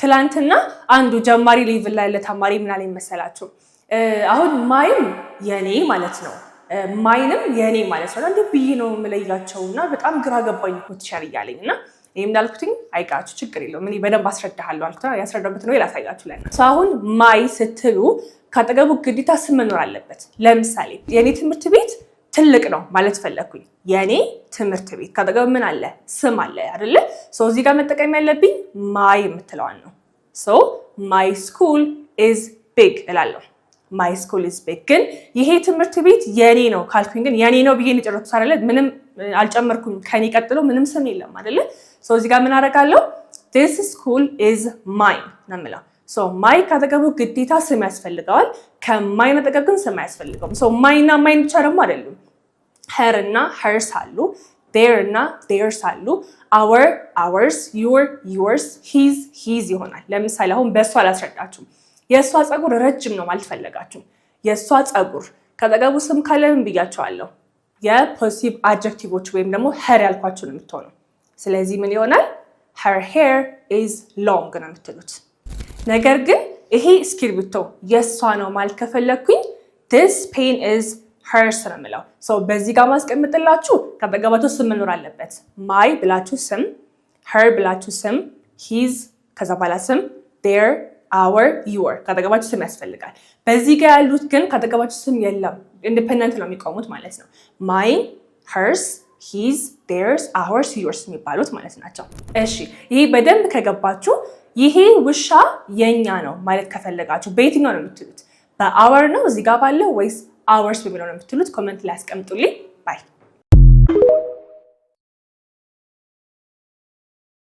ትላንትና አንዱ ጀማሪ level ላይ ያለ ተማሪ ምን አለኝ መሰላችሁ? አሁን my ም የኔ ማለት ነው፣ mine ም የኔ ማለት ነው። እንዴ ብዬ ነው የምለያቸው እና በጣም ግራ ገባኝ እኮ teacher እያለኝ እና ይህም እንዳልኩትኝ አይቃችሁ ችግር የለውም፣ እኔ በደንብ አስረዳሃለሁ አልኩት። ያስረዳበት ነው ላሳያችሁ ላይ። አሁን my ስትሉ ካጠገቡ ግዴታ ስም መኖር አለበት። ለምሳሌ የኔ ትምህርት ቤት ትልቅ ነው ማለት ፈለግኩኝ። የኔ ትምህርት ቤት ካጠገቡ ምን አለ? ስም አለ አይደለ? So እዚህ ጋር መጠቀም ያለብኝ my የምትለዋን ነው። So "My school is big" እላለሁ። "My school is big።" ግን ይሄ ትምህርት ቤት የኔ ነው ካልኩኝ ግን የኔ ነው ብዬ የጨረስኩት አይደለ? ምንም አልጨመርኩም። ከኔ ቀጥሎ ምንም ስም የለም አይደለ? So እዚህ ጋር ምን አደርጋለሁ? "This school is mine" ነው የምለው። So my ካጠገቡ ግዴታ ስም ያስፈልገዋል። ከ mine አጠገብ ግን ስም አያስፈልገውም። So my እና mine ብቻ ደግሞ አይደሉም። Her እና hers አሉ። Their እና theirs አሉ። Our፣ ours፣ your፣ yours፣ his፣ his ይሆናል። ለምሳሌ አሁን በእሷ አላስረዳችሁም። የእሷ ፀጉር ረጅም ነው ማለት ፈለጋችሁ። የእሷ ፀጉር ከአጠገቡ ስም ካለ ምን ብያቸዋለሁ? የ possessive adjective ኦች ወይም ደግሞ her ያልኳችሁ ነው የምትሆነው። ስለዚህ ምን ይሆናል? "Her hair is long" ነው የምትሉት። ነገር ግን ይሄ እስክሪብቶ የእሷ ነው ማለት ከፈለግኩኝ "This pen is hers" ነው የምለው። በዚህ ጋር ማስቀምጥላችሁ ከአጠገባቸው ስም መኖር አለበት። My ብላችሁ ስም፣ her ብላችሁ ስም፣ his ከዛ በኋላ ስም፣ their፣ our፣ your ካጠገባችሁ ስም ያስፈልጋል። በዚህ ጋር ያሉት ግን ካጠገባችሁ ስም የለም። Independent ነው የሚቆሙት ማለት ነው። Mine፣ hers፣ his፣ theirs፣ ours፣ yours የሚባሉት ማለት ናቸው። እሺ፣ ይሄ በደንብ ከገባችሁ ይሄ ውሻ የኛ ነው ማለት ከፈለጋችሁ በየትኛው ነው የምትሉት? በ our ነው እዚህ ጋር ባለው ወይስ ours በሚለው ነው የምትሉት? Comment ላይ አስቀምጡልኝ። Bye.